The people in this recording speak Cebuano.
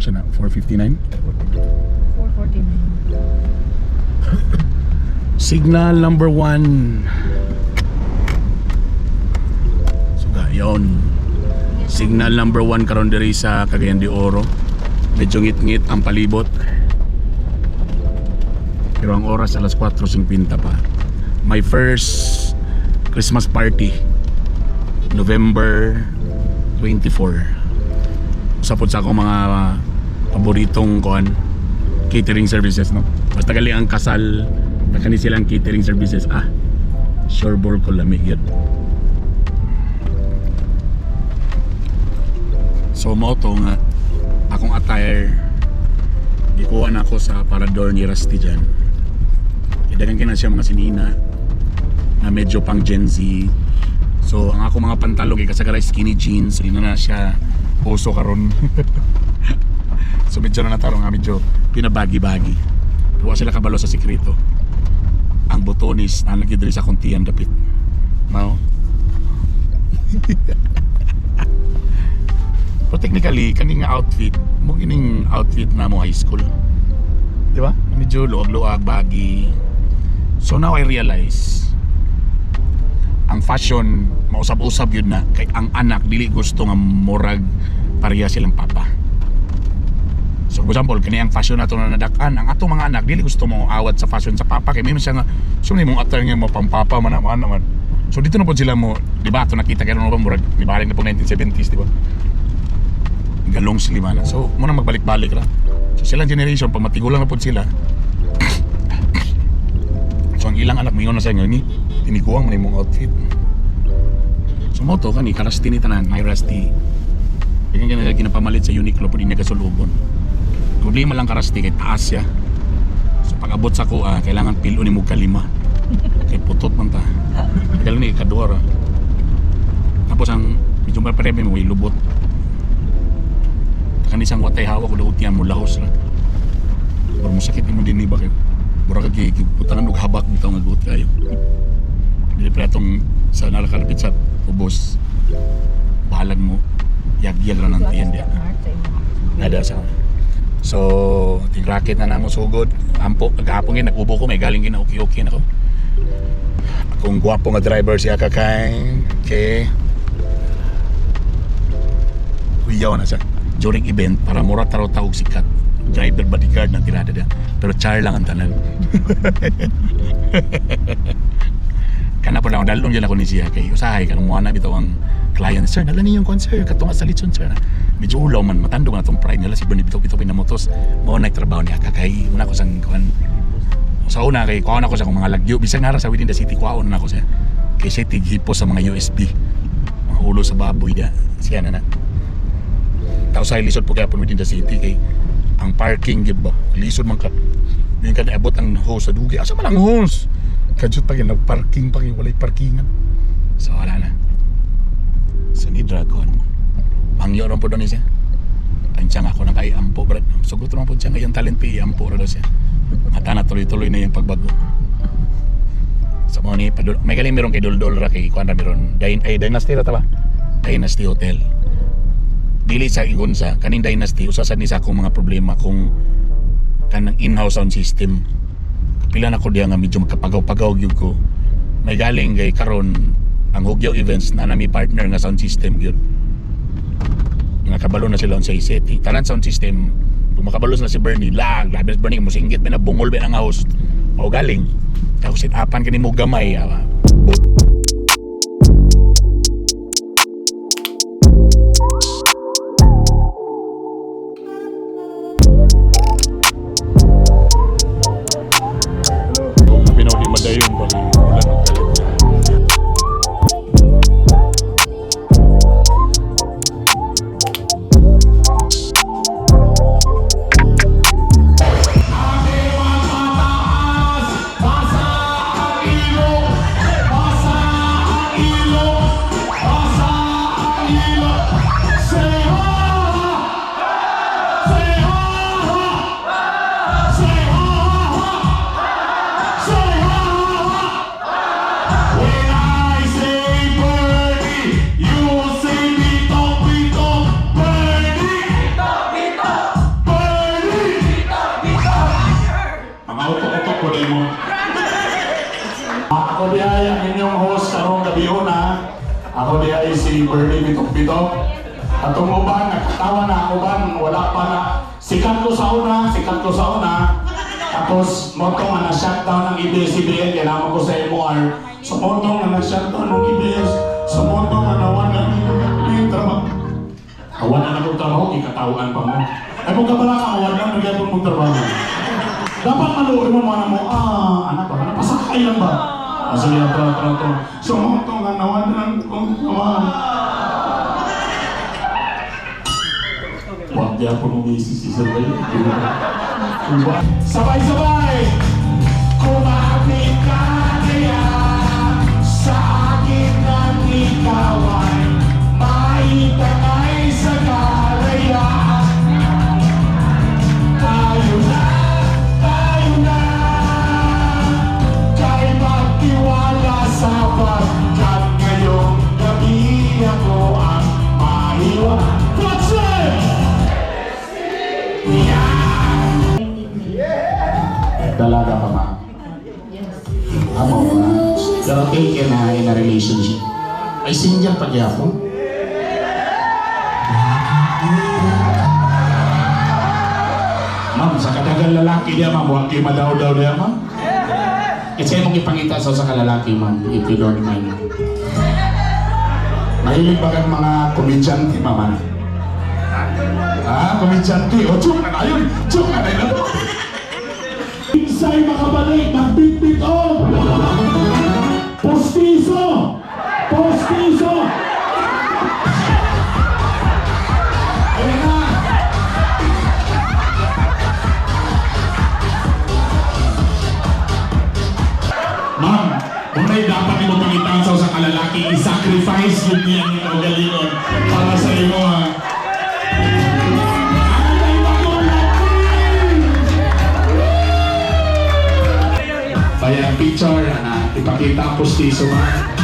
Ano siya na? 4:59? 4:49. Signal number 1. So yon. Signal number 1 karon diri sa Cagayan de Oro. Medyo ngit-ngit ang palibot. Pero ang oras, alas 4:50 pa. My first Christmas party, November 24. Usa pod sa akong mga paboritong kuan, catering services, no. Basta gali ang kasal, nakani silang catering services, ah. Sure ball ko lami yun. So mo to nga akong attire, gikuha na ako sa parador ni Rusty dyan. Kaya kina siya mga sinina na medyo pang Gen Z. So ang ako mga pantalon kay kasagaray skinny jeans, hindi na na siya uso karon. So medyo na natarong nga medyo pinabagi-bagi. Pero wa sila kabalo sa sikreto. Ang botones na lagi diri sa akong tiyan dapit. Mao. Pero technically, kaning nga outfit, mo gining outfit na mo high school. Di ba? Medyo luag-luag, baggy. So now I realize, ang fashion, mausab-usab yun na, kay ang anak, dili gusto nga murag pareha silang papa. So for example, kani ang fashion nato na nadakan, ang atong mga anak, dili gusto mo awat sa fashion sa papa, kay may siya nga, so ni mong attire nga mo pampapa man man naman. So dito na po sila mo, di ba? Ato nakita karon ba murag nibalik na po 1970s, di ba? Galong sila na. So muna magbalik-balik ra. So silang generation pag matigulang na po sila. So ang ilang anak mingon na sa inyo ni tinikuang man imong outfit. So mo to kani karasti ni tanan, may rusty. Ganyan ganyan ginapamalit sa Uniqlo pud niya kasulubon. Problema lang karasti kay taas siya. So pag abot sa kuha, kailangan pilo ni mo kalima. Kay putot man ta. Kailangan ni kaduha ra. Tapos ang medyo mapareme mo lubot. Kani siyang watay hawak ko daot niya mo lahos ra. Pero mo sakit nimo dinhi ba kayo? Mura ka gibutangan og habak bitaw nga guot kayo. Dili pa atong sa narakalapit sa ubos. Bahalag mo yag-yag ra ng tiyan diya. Nada sa. So, ting racket na namo sugod. Ampo, kagahapon gyud nag-ubo ko, may galing gyud na okay-okay na ko. Akong gwapo nga driver siya kakay. Okay. Kuyaw na siya. During event, para mura taraw tawag sikat. Driver, bodyguard na tirada dia. Pero char lang ang tanan. Kana po lang, dalong dyan ako ni siya kay usahay kanang muana bitaw ang client, "Sir, dala niyo yung concert katunga sa litson, sir." Medyo ulaw man, matandog na tong pride nila si Bernie, bitaw bitaw pinamotos mao na trabaho niya kakay una ko sang kuan sa una kay kuan ako sa akong mga lagyo bisag nara sa within the city, kuwaon na ako siya kay siya tighipo sa mga USB, mga ulo sa baboy dia siya na na tao sa lisod po kaya po within the city kay ang parking gid ba lisod man ka yung ka naabot ang hose sa dugi, asa man ang hose, kadyot pa gyud nagparking pa kay walay parkingan. So wala na. So ni Dragon mangyo ron po doon siya. Ang siya nga ako nang kay ampo brad, sugot ron po siya ngayon talent pa ampo ra daw siya mata na tuloy-tuloy na yung pagbago sa mga ni padul may galing meron kay Doldol ra kay kuan ra meron Dyn ay Dynasty ra ta ba, Dynasty Hotel. Dili sa ingon sa kaning Dynasty, usa sad ni sa akong mga problema kung kanang in-house sound system. Pila na ko diya nga medyo magkapagaw-pagaw gyud ko. May galing kay karon ang Hugyaw Events na nami partner nga sound system gyud nga kabalo na sila sa city tanan sound system. Kung makabalo na si Bernie lag labi na si Bernie musinggit ba na bungol ba ang host o galing tapos sit upan kini mo gamay ah. Pinaw di madayon ba ulan og kalit. Diay si Bernie Bitok-Bitok. Atong uban, nakatawa na ang uban, wala pa na. Sikat ko sa una, sikat ko sa una. Tapos, mao to nga na-shutdown ng ABS-CBN, kailangan ko sa MOR. So, mao to nga na-shutdown ng ABS, so mao to nga nawala ng trabaho. Wala na kong trabaho, ikatawan pa mo. Ay, kung ka pala ka, wala na nagyapon mong trabaho. Dapat maluoy mo mana mo, ah, anak ba, pasakay lang ba? Ah, sige, tara, tara, tara. So, mao to nga nawalan kong trabaho. Wag di ako nung si Sir Ray. Sabay-sabay! Kumapit ka kaya sa akin nang ikaw ay maitakay sa kalayaan. Tayo na, tayo na, kay magtiwala sapagkat ngayong gabi ako ang mahiwa. What's it? Yeah! Dalaga pa, ma. Yes. Amo ba? Pero taken na in a relationship. Ay, single pa gyapon. Ma'am, sa kadagang lalaki diya, ma'am, huwag kayo madaw-daw diya, ma'am. Kasi mong ipangita sa usa ka lalaki, ma'am, if you don't mind. Mahilig ba kang mga komedyante, ma'am? Ano? Ah, komedyante. O, tsuk na tayo. Tsuk na tayo. Kinsay makabalik, magbitbit og postiso! Postiso! Ayan na! Ma'am, unay dapat mo pangitaan sa usa ka lalaki, i-sacrifice yun niya ang kaugalingon para sa imo ha. Ay, bagong laki! Bayan picture, ana, ipakita ang postiso, ma'am.